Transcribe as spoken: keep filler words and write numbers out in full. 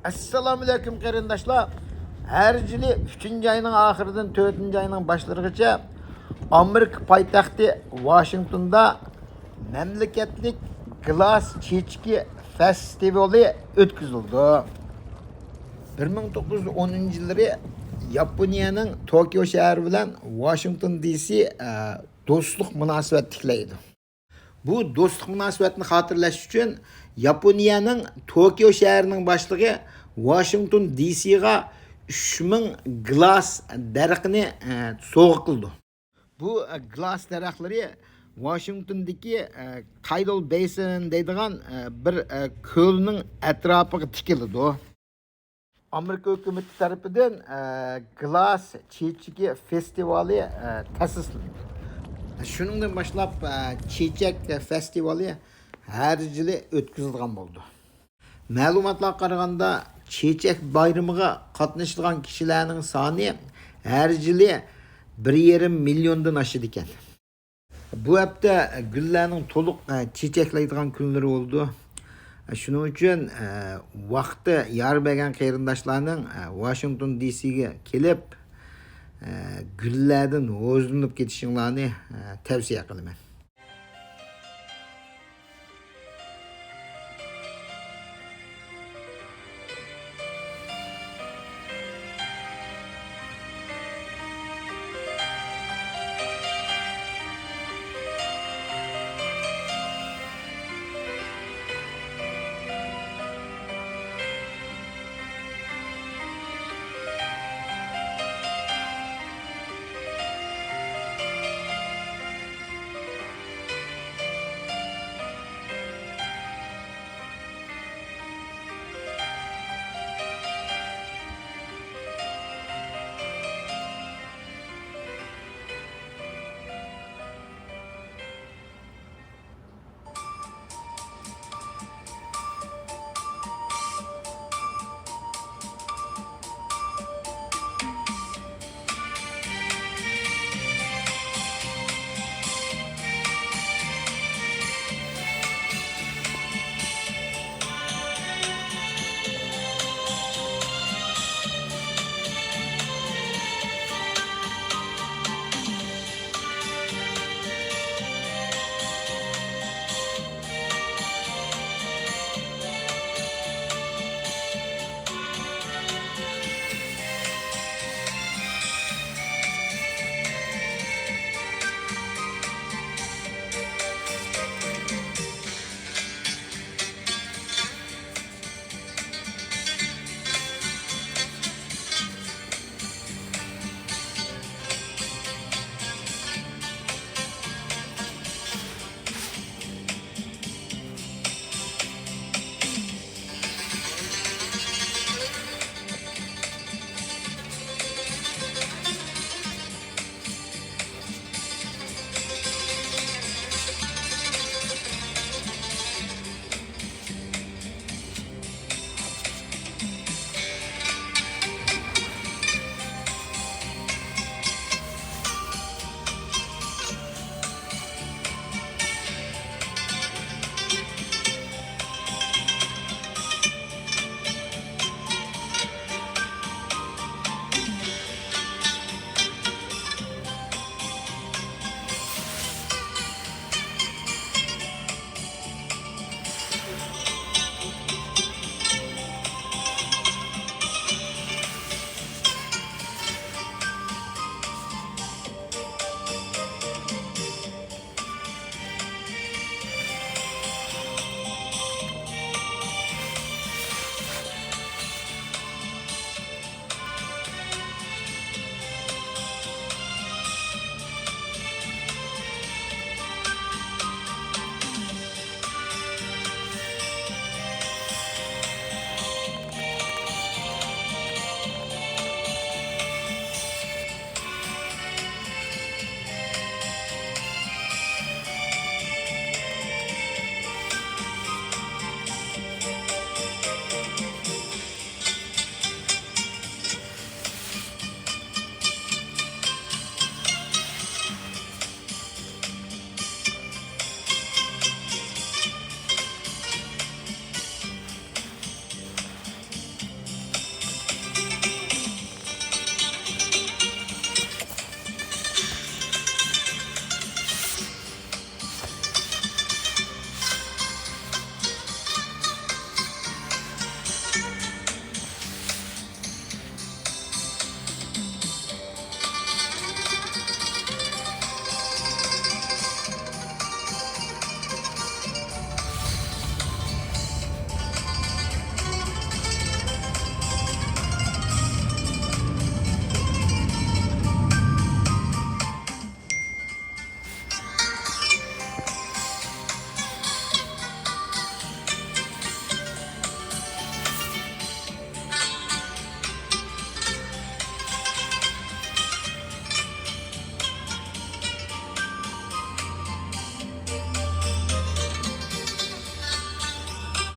ئەسسالامۇئەلەيكۇم قېرىنداشلار. ھەر يىلى ئۈچىنچى ئاينىڭ ئاخىرىدىن تۆتىنچى ئاينىڭ باشلىرىغىچە ئامېرىكا پايتەختى ۋاشىنگتوندا مەملىكەتلىك گىلاس چېچىكى فېستىۋالى ئۆتكۈزۈلىدۇ. بىر مىڭ توققۇز يۈز ئونىنچى يىللىرى ياپونىيەنىڭ توكيو شەھىرى بىلەن ۋاشىنگتون دى سى، ئە، دوستلۇق مۇناسىۋەت تىكلەيدۇ. بۇ دوستلۇق مۇناسىۋەتنى خاتىرىلەش ئۈچۈن ياپونىيەنىڭ توكيو شەھىرىنىڭ باشلىقى ۋاشىنگتون دى سىغا ئۈچ مىڭ گىلاس دەرىخىنى، ئە، سوۋغا قىلىدۇ. بۇ، ئە، گىلاس دەرەخلىرى ۋاشىنگتوندىكى، ئە، تايدال بېيسىن دەيدىغان، ئە، بىر، ئە، كۆلنىڭ ئەتراپىغا تىكىلىدۇ. ئامېرىكا ھۆكۈمىتى تەرىپىدىن، ئە، گىلاس چېچىكى فېستىۋالى، ئە، تەسىسلىنىدۇ. شۇنىڭدىن باشلاپ، ئە، چېچەك فېستىۋالى ھەر يىلى ئۆتكۈزۈلىدىغان بولىدۇ. مەلۇماتلارغا قارىغاندا، چېچەك بايرىمىغا قاتنىشىدىغان كىشىلەرنىڭ سانى ھەر يىلى بىر يېرىم مىليوندىن ئاشىدىكەن. بۇ ھەپتە گۈللەرنىڭ تولۇق، ئە، چېچەكلەيدىغان كۈنلىرى بولىدۇ. شۇنىڭ ئۈچۈن، ئە، ۋاقتى يار بەرگەن قېرىنداشلارنىڭ، ئە، ۋاشىنگتون دى سىگە كېلىپ، ئە، گۈللەردىن ھۇزۇرلىنىپ كېتىشىڭلارنى، ئە، تەۋسىيە قىلىمەن.